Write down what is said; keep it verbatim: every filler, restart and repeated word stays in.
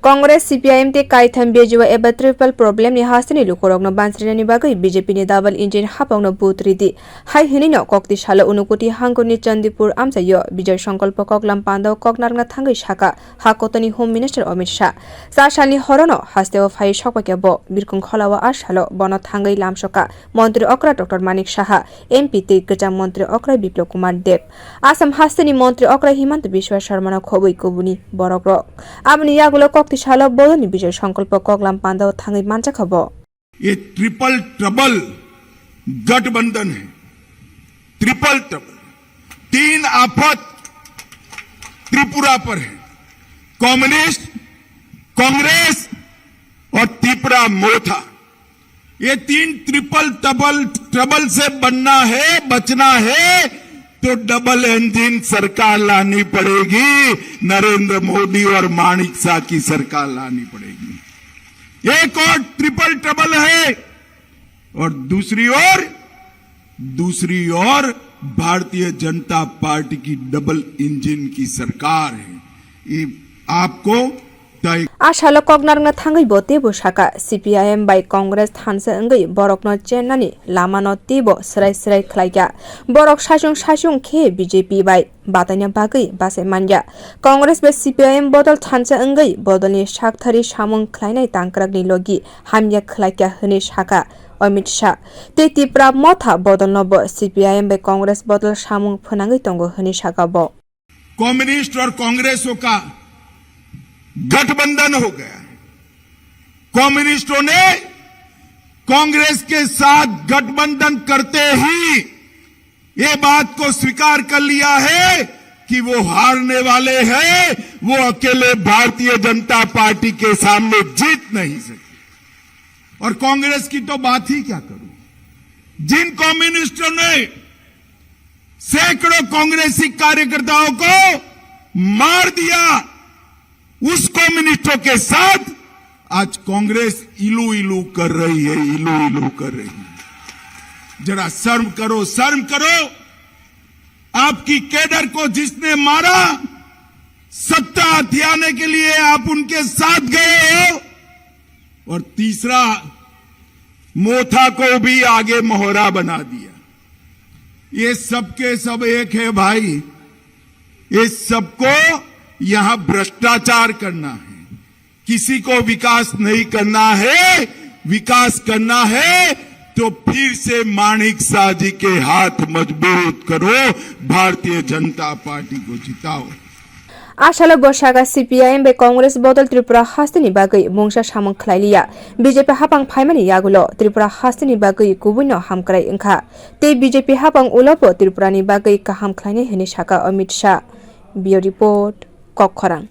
Congress, C P I M tei kaitham B J Y eba triple problem ni hasteni lukurokno bansrinani bagwi B J P ni double engine hapangno vote ridi. Hai hinwino kokti salo Unukoti hangkoni Chandipur amchaio Bijoy Sankalpo koklam pandao koknarwkna thangwi saka, ha kotoni Home Minister Amit Shah. Cha salni horono hasteo phai sokpakya bo, birkung kholao a salo bono thangwi lamsoka Montri okra Doctor Manik Saha, M P tei kwchang Montri okra Biplab Kumar Deb. Assam hasteni Montri okra Himanta Biswa Sarmano khobwi kubuni borokrok. Aboni yagulo kokti salo bodolni Bijoy Sankalpo koklam pandao thangwi manjakha bo. ये triple trouble गठबंधन है, triple trouble, तीन आफत त्रिपुरा पर है, कम्युनिस्ट, कांग्रेस और तिपरा मोथा। ये तीन ट्रिपल ट्रबल, ट्रबल से बनना है, बचना है, तो डबल इंजन सरकार लानी पड़ेगी, नरेंद्र मोदी और माणिक शाह की सरकार लानी पड़ेगी। एक और ट्रिपल ट्रबल है और दूसरी ओर, दूसरी ओर भारतीय जनता पार्टी की डबल इंजन की सरकार है। ये आपको तय A salo koknarwkna thangwi bo teibo saka, C P I M bai Congress thansa wngwi borokno chennani lamano teibo swrai swrai khlaikha. Borok saichung saichung khe B J P bai bataina bagwi bachai manya. Congress bai C P I M bodol thansa wngwi bodolni sakthari samung khlainai tangkrakni logi hamya khlaikha hwnwi saka Amit Shah. Tei Tipra Motha bodolno bo C P I M bai Congress bodol samung phwnangwi tongo hwnwi saka bo. Communist और कांग्रेसों का गठबंधन हो गया। कम्युनिस्टों ने कांग्रेस के साथ गठबंधन करते ही ये बात को स्वीकार कर लिया है कि वो हारने वाले हैं, वो अकेले भारतीय जनता पार्टी के सामने जीत नहीं सकते। और कांग्रेस की तो बात ही क्या करूं, जिन कम्युनिस्टों ने सैकड़ों कांग्रेसी कार्यकर्ताओं को मार दिया, उस कम्युनिस्टों के साथ आज कांग्रेस इलू इलू कर रही है, इलू इलू कर रही है। जरा शर्म करो, शर्म करो। आपकी कैडर को जिसने मारा, सत्ता हथियाने के लिए आप उनके साथ गए हो। और तीसरा, मोथा को भी आगे मोहरा बना दिया। ये सबके सब एक है भाई, ये सबको यहाँ भ्रष्टाचार करना है, किसी को विकास नहीं करना है। विकास करना है तो फिर से माणिक शाह जी के हाथ मजबूत करो, भारतीय जनता पार्टी को जिताओ। A salo bo saka, C P I M bai Congress bodol Tripura hasteni bagwi mungsa samung khlai liya. B J P hapang phaimani yagulo Tripura hasteni bagwi kubuino hamkrai wngkha. Tei B J P hapang ulo bo Tripurani bagwi kaham khlainai hwnwi saka Amit Shah. Bureau Report, Kokkhorang.